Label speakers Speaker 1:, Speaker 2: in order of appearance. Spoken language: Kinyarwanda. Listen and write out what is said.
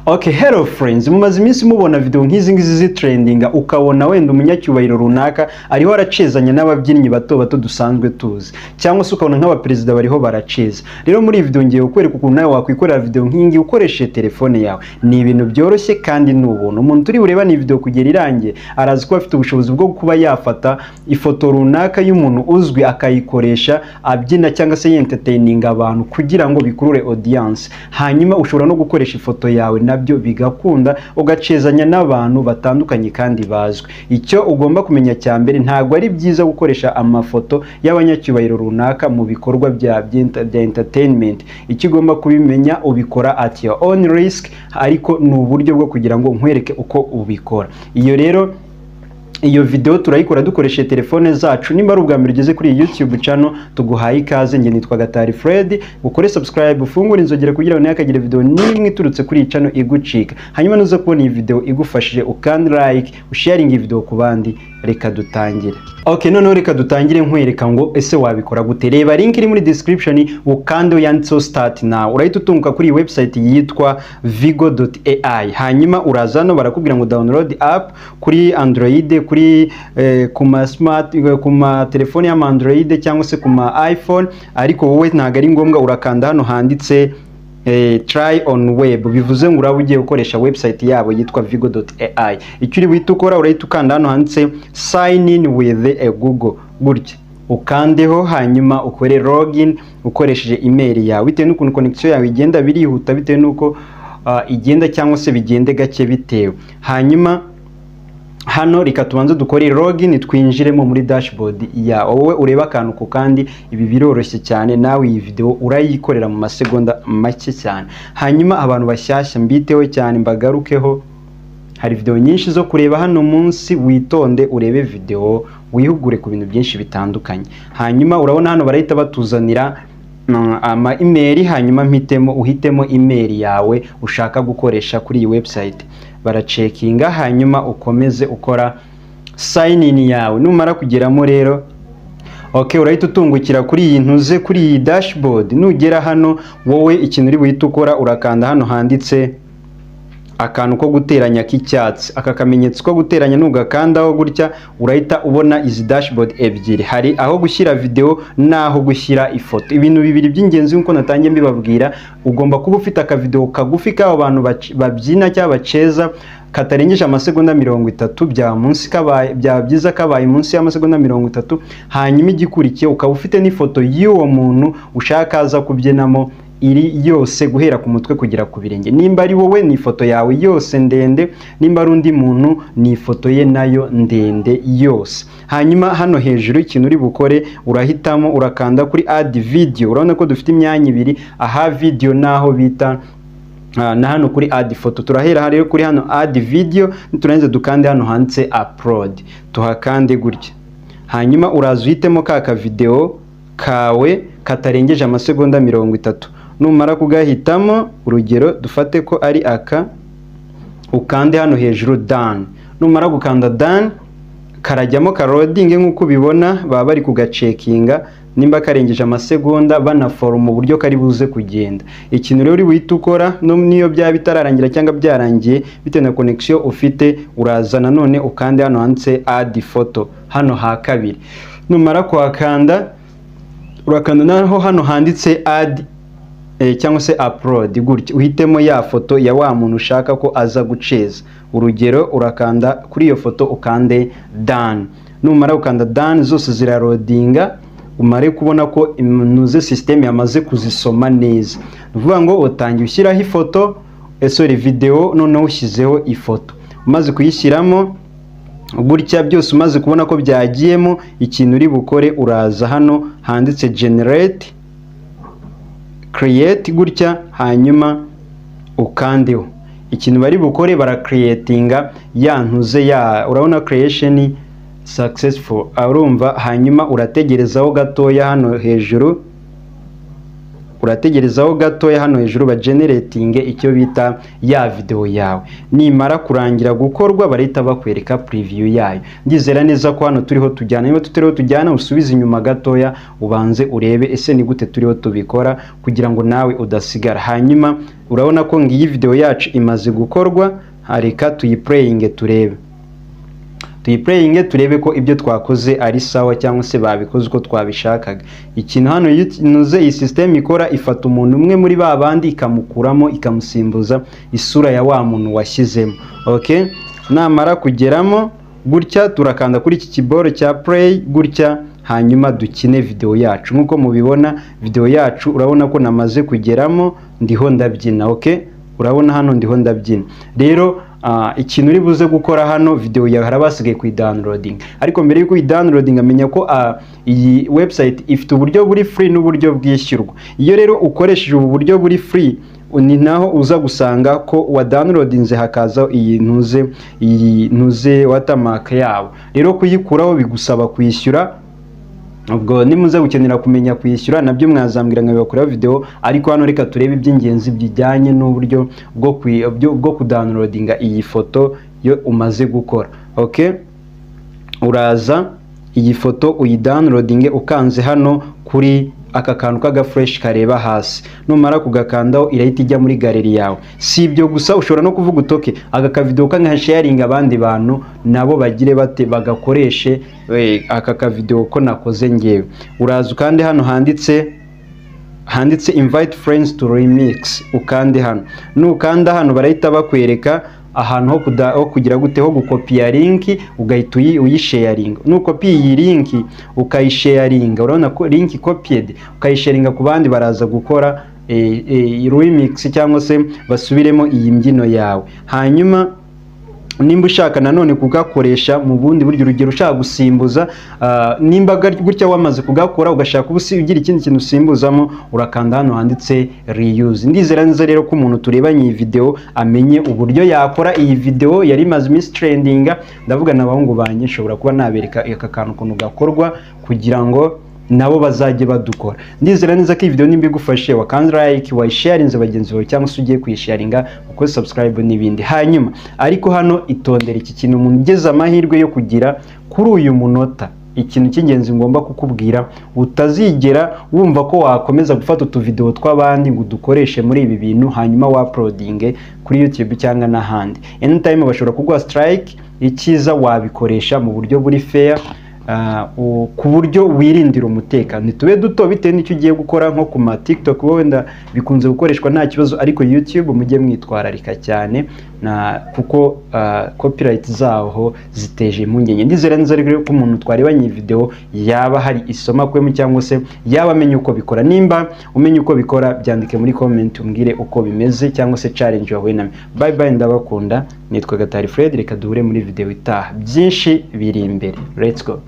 Speaker 1: Okay, hello friends. Mumaze iminsi mubona video nk'izi ngizi zitrendinga, ukabona wenda umunyacyubahiro runaka ariho aracezanya n'ababyinnyi bato bato dusanzwe tuzi, cyangwa se ukabona nk'abaperezida bariho baraceza. Rero muri iyi video ngiye kukwereka ukuntu nawe wakwikorera video nk'iyi ngiyi ukoresheje telefone yawe. Ni ibintu byoroshye kandi ni ubuntu. Umuntu turi bureba ni video kugera irangiye arazi ko afite ubushobozi bwo kuba yafata ifoto runaka y'umuntu uzwi, akayikoresha abyina cyangwa se yentertaininga abantu kugira ngo bikurure audience. Hanyuma ushobora no gukoresha ifoto yawe, nabyo bigakunda, ugacezanya n'abantu batandukanye kandi bazwi. Icyo ugomba kumenya cya mbere, ntabwo ari byiza gukoresha amafoto y'abanyacyubahiro runaka mu bikorwa bya entertainment. Icyo ugomba kubimenya, ubikora at your own risk, ariko ni uburyo bwo kugira ngo nkwereke uko ubikora. Iyo rero iyo video turayikora dukoresheje telefone zacu. Nimba ari ubwa mbere ugeze kuri iyi YouTube channel, tuguhaye ikaze. Njye nitwa Gatari Fred. Ukore subscribe, ufungure inzogera kugira ngo ntihakagire video n'imwe iturutse kuri iyi channel igucika. Hanyuma nuza kubona iyi video igufashije, ukandi like, usharinga iyi video ku bandi. Reka dutangire. Okay, noneho reka dutangire nkwereka ngo ese wabikora gute. Reba link iri muri description, ukande yanditseho "start now", urahita utunguka kuri iyi website yitwa viggle.ai. Hanyuma uraza hano, barakubwira ngo "download app" kuri Android, kuri ku ma smart, ku ma telefone y'ama Android cyangwa se ku ma iPhone, ariko wowe ntabwo ari ngombwa. Urakanda hano handitse "try on web", bivuze ngo uraba ugiye gukoresha website yabo yitwa viggle.ai. Icyo uri buhite ukora, urahita ukanda hano handitse "sign in with a Google" gutya, ukandeho, hanyuma ukore login ukoresheje email yawe. Bitewe n'ukuntu connection yawe igenda, birihuta bitewe n'uko igenda cyangwa se bigende gake bitewe. Hanyuma hano reka tubanze dukore login, twinjiremo muri dashboard ya wowe, urebe akantu ku kandi. Ibi biroroshye cyane, nawe iyi video urayikorera mu masegonda make cyane. Hanyuma abantu bashyashya mbiteho cyane, mbagarukeho, hari video nyinshi zo kureba hano munsi. Witonde urebe video, wihugure ku bintu byinshi bitandukanye. Hanyuma urabona hano barahita batuzanira ama email, hanyuma mpitemo, uhitemo email yawe ushaka gukoresha kuri iyi website. Baracekinga, hanyuma ukomeze ukora sign in yawe. Numara kugeramo rero, okay, urahita utungukira kuri iyi ntuze, kuri iyi dashboard. Nugera hano, wowe ikintu uri buhite ukora, urakanda hano handitse akantu ko guteranya k'icyatsi, aka kamenyetso ko guteranya. Nugakandaho gutya, urahita ubona izi dashboard ebyiri: hari aho gushyira video n'aho gushyira ifoto. Ibintu bibiri by'ingenzi, nk'uko natangiye mbibabwira, ugomba kuba ufite akavideo kagufi k'abo bantu babyina cyangwa baceza katarengeje amasegonda 30. Byaba munsi kabaye, byaba byiza kabaye munsi y'amasegonda 30. Hanyuma igikurikiye, ukaba ufite n'ifoto y'uwo muntu ushaka aza kubyinamo iri yose, guhera ku mutwe kugera ku birenge. Nimba ari wowe, ni ifoto yawe yose ndende, nimba ari undi muntu, ni ifoto ye nayo ndende yose. Hanyuma hano hejuru ikintu uri bukore, urahitamo, urakanda kuri "add video". Urabona ko dufite imyanya ibiri aha, video naho bita na hano kuri "add photo". Turahera rero kuri hano "add video", niturangiza dukande hano handitse "upload", tuhakande gutya. Hanyuma uraza uhitemo ka video kawe katarengeje amasegonda 30. Numara kugahitamo, urugero dufate ko ari aka, ukande hano hejuru "done". Numara gukanda "done", karajyamo kaloadinge. Nk'uko ubibona, baba bari kugacekinga nimba karengeje amasegonda, banaforoma uburyo kari buze kugenda. Ikintu rero uri buhite ukora, niyo byaba bitararangira cyangwa byarangiye, bitewe na connection ufite, uraza nanone ukande hano handitse "add photo", hano ha kabiri. Numara kuhakanda, urakanda naho hano handitse "add" cyangwa se "upload" gutya, uhitemo ya foto ya wa muntu ushaka ko aza guceza. Urugero urakanda kuri iyo foto, ukande "done". Numara gukanda "done", zose ziraloadinga, umare kubona ko inuze system yamaze kuzisoma neza. Ni ukuvuga ngo utangiye ushyiraho ifoto, sorry, video, noneho ushyizeho ifoto. Umaze kuyishyiramo gutya byose, umaze kubona ko byagiyemo, ikintu uri bukore, uraza hano handitse "generate create" gutya, hanyuma ukandeho. Ikintu bari bukore, baracreatinga ya ntuze ya, urabona "creation successful", urumva. Hanyuma urategerezaho gatoya hano hejuru, Urategerezaho gatoya hano hejuru bageneratinge icyo bita ya video yawe. Nimara kurangira gukorwa, barahita bakwereka preview yayo. Ndizera neza ko hano turiho tujyana. Niba tutariho tujyana, usubize inyuma gatoya, ubanze urebe ese ni gute turiho tubikora, kugira ngo nawe udasigara. Hanyuma urabona ko ngiyi video yacu imaze gukorwa. Reka tuyiplayinge turebe, tuyiplayinge turebe ko ibyo twakoze ari sawa cyangwa se babikoze uko twabishakaga. Ikintu hano nuze iyi system ikora, ifata umuntu umwe muri ba bandi, ikamukuramo, ikamusimbuza isura ya wa muntu washyizemo. Okay, namara kugeramo gutya, turakanda kuri iki kiboro cya play gutya, hanyuma dukine video yacu. Nk'uko mubibona, video yacu urabona ko namaze kugeramo, ndiho ndabyina. Okay, urabona hano ndiho ndabyina. Rero ikintu uri buze gukora hano, video yawe haraba hasigaye kuyidownloading. Ariko mbere yuko uyidownloading, amenya ko iyi website ifite uburyo buri free n'uburyo bwishyurwa. Iyo rero ukoresheje ubu buryo buri free, ni naho uza gusanga ko wa downloadinze hakaza iyi ntuze watermark yabo. Rero kuyikuraho bigusaba kwishyura. Ubwo nimuze gukenera kumenya kwishyura, nabyo mwazambwira nkabibakoreraho video. Ariko hano reka turebe iby'ingenzi bijyanye n'uburyo bwo kudownloadinga iyi foto yo umaze gukora. Okay, uraza iyi foto uyidownloadinge ukanze hano kuri aka kantu k'agaflèche kareba hasi. Numara kugakandaho, irahita ijya muri gallery yawe. Si ibyo gusa, ushobora no kuvuga uti: "Okay, aka kavideo kankasharinga abandi bantu nabo bagire bate, bagakoreshe aka kavideo ko nakoze ngewe." Uraza ukande hano handitse "Invite friends to remix". Ukande hano. Nukanda hano, barahita bakwereka ahantu ho kugira gute, ho gukopiya link, ugahita uyisharinga. Nukopiye iyi link ukayisharinga, urabona ko "link copied", ukayisharinga ku bandi, baraza gukora remix cyangwa se basubiremo iyi mbyino yawe. Hanyuma nimba ushaka nanone kugakoresha mu bundi buryo, urugero ushaka gusimbuza, nimba gutya wamaze kugakora, ugashaka uba ugira ikindi kintu usimbuzamo, urakanda hano handitse "reuse". Ndizera neza rero ko umuntu turebanye iyi video amenye uburyo yakora iyi video yari imaze iminsi trendinga. Ndavuga n'abahungu banjye nshobora kuba nabereka aka kantu ukuntu gakorwa, kugira ngo nabo bazajye badukora. Ndizera neza ko iyi video nimba igufashe, wakanze like, wayisharinze bagenzi bawe, cyangwa se ugiye kuyisharinga, ukoze subscribe n'ibindi. Hanyuma ariko hano itondere iki kintu: umuntu ugeze amahirwe yo kugira kuri uyu munota, ikintu cy'ingenzi ngomba kukubwira, utazigera wumva ko wakomeza gufata utuvideo tw'abandi ngo udukoreshe muri ibi bintu, hanyuma wauploadinge kuri YouTube cyangwa n'ahandi. Anytime bashobora kuguha strike. Icyiza wabikoresha mu buryo buri fair, ku buryo wirindira umutekano. Ntitube duto bitewe n'icyo ugiye gukora. Nko ku ma TikTok wenda bikunze gukoreshwa nta kibazo, ariko YouTube mujye mwitwararika cyane na kuko copyright zaho ziteje impungenge. Ndizera neza rero ko umuntu twarebanye iyi video yaba hari isomo akuyemo cyangwa se yaba amenye uko bikora. Nimba umenye uko bikora, byandike muri comment, umbwire uko bimeze cyangwa se challenge wahuye nayo. Bye bye, ndabakunda. Nitwa Gatari Fred. Reka duhure muri video itaha, byinshi biri imbere. Let's go.